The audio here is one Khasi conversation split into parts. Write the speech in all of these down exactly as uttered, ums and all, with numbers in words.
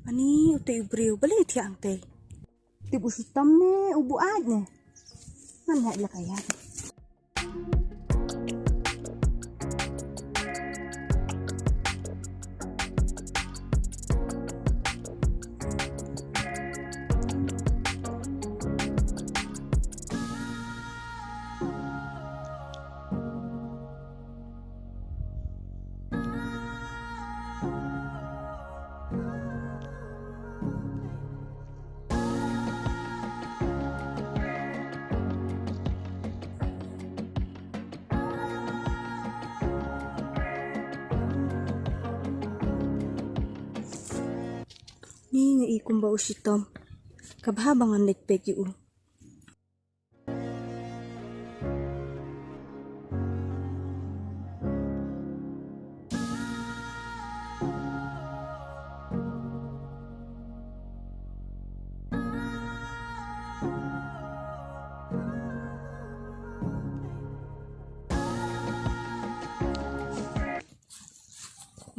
Ani utai u briew balei thiang te. Tip u shitom ne u buaid ne. Ngan ïaid la ka ïaid. Ni nga i kumba u shitom. Ka bha ba ngan leit peit ïa u.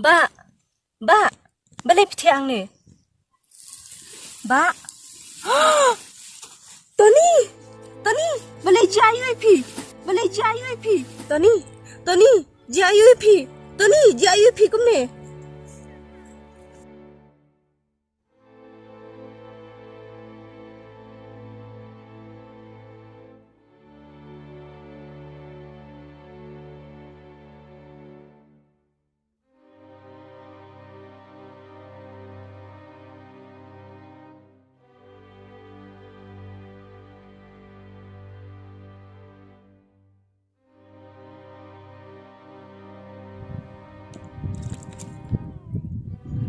Ba, ba, balei phi thiang ne? Ba. Tony! Tony! Balei jia ïa phi? Balei jia ïa phi? Tony! Tony! Jia ïa phi? Tony! Jia ïa phi kumne?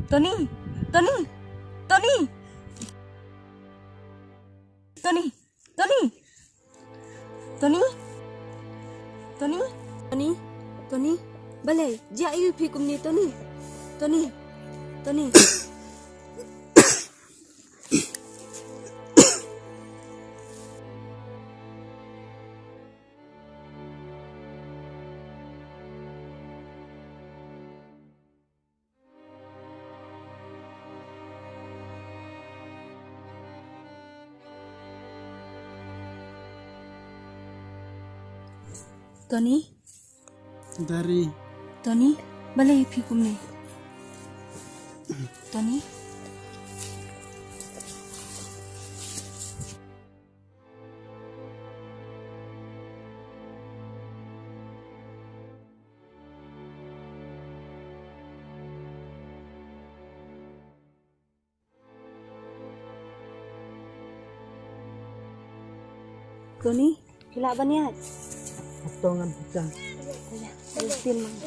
Tony, Tony, Tony. Tony, Tony. Tony? Tony? Tony? Tony? Balei? Jia ïa phi kumne Tony? Tony? Tony? Tony? Dari. Tony, balei phi kumne? Tony? Tony, phi lah ban ïaid? Hato ngan pyrshang. Ïa, ïa, tin mang.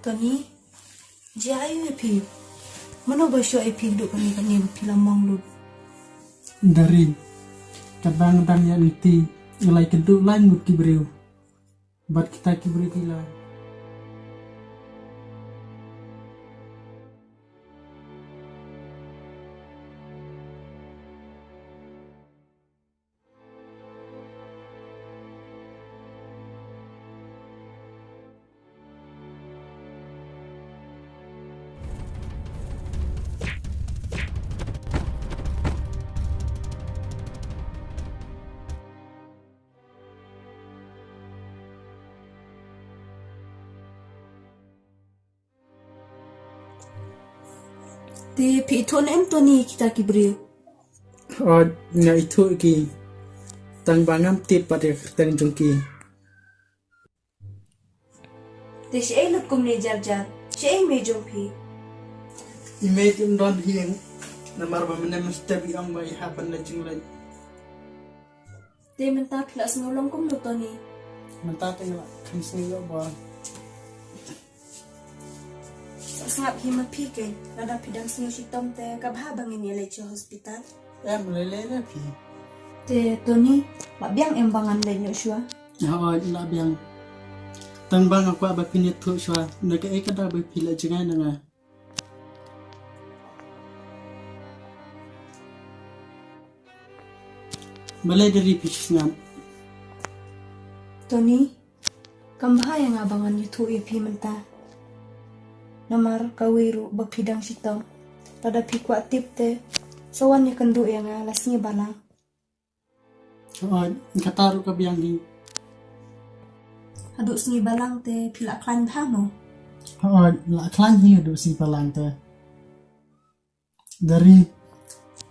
Tony, jia ïa phi? Mano ba shoh ïa phi kduh kane kane ba phi la mong lut? Dari, ka dang dang ïa niti, ngi la ïakynduh lai ngut ki briew. Bad kita ki briew ki la. Te phi ithuh ne em Tony kita ki briew? Oi, nga ithuh ki. Tang ba ngam tip pat ïa ka kyrteng jong ki. Te shaei lut kumne jar jar? Shaei i mei jong phi? I mei te ym don hi. Namar ba mynne mynstep i ong ba i hap ban leit jingleit. Te mynta phi la sngew long kumno Tony? Mynta te nga la kham sngew ïoh bor. Sa sngap hi ma phi keiñ, lada phi dang sngew shitom te ka bha ba ngin ïaleit sha hospital. Em, lei lei re phi. Te Tony, la biang em ba ngan leit noh shuwa? Hooid, la biang. Tang ba nga kwah ba phin ïathuh shuwa, na kaei ka daw ba phi la jngai na nga. Balei Dari phi sngap? Tony, kam bha ïa nga ba ngan ïathuh ïa phi mynta. Namar kawei ruh ba phi dang shitom. Lada phi kwah tip te, sa wan ïakynduh ïa nga la sngi balang. Hooid, kata ruh ka biang hi. Haduh sngi balang te phi la khlaiñ bha mo? Hooid, la khlaiñ hi haduh sngi balang te. Dari,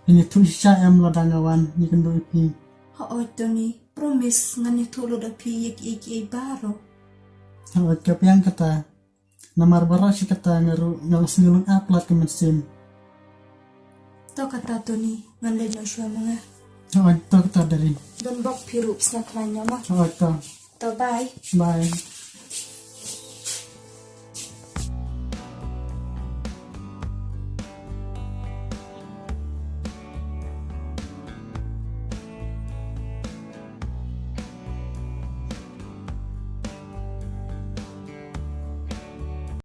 phin ïathuh shisha em lada nga wan ïakynduh ïa phi? Hooid Tony, promise ngan ïathuh lut ïa phi ïa kiei kiei baroh. Hooid, ka biang kata. Namar baroh shi katta nga ruh nga la sngew lynga palat ka mynsiem. To kata Tony, ngan leit noh shuwa ma nga. Hooid, to kata Dari. Don bok phi ruh, sngewkhlaiñ noh ma. Hooid, to. To bye. Bye.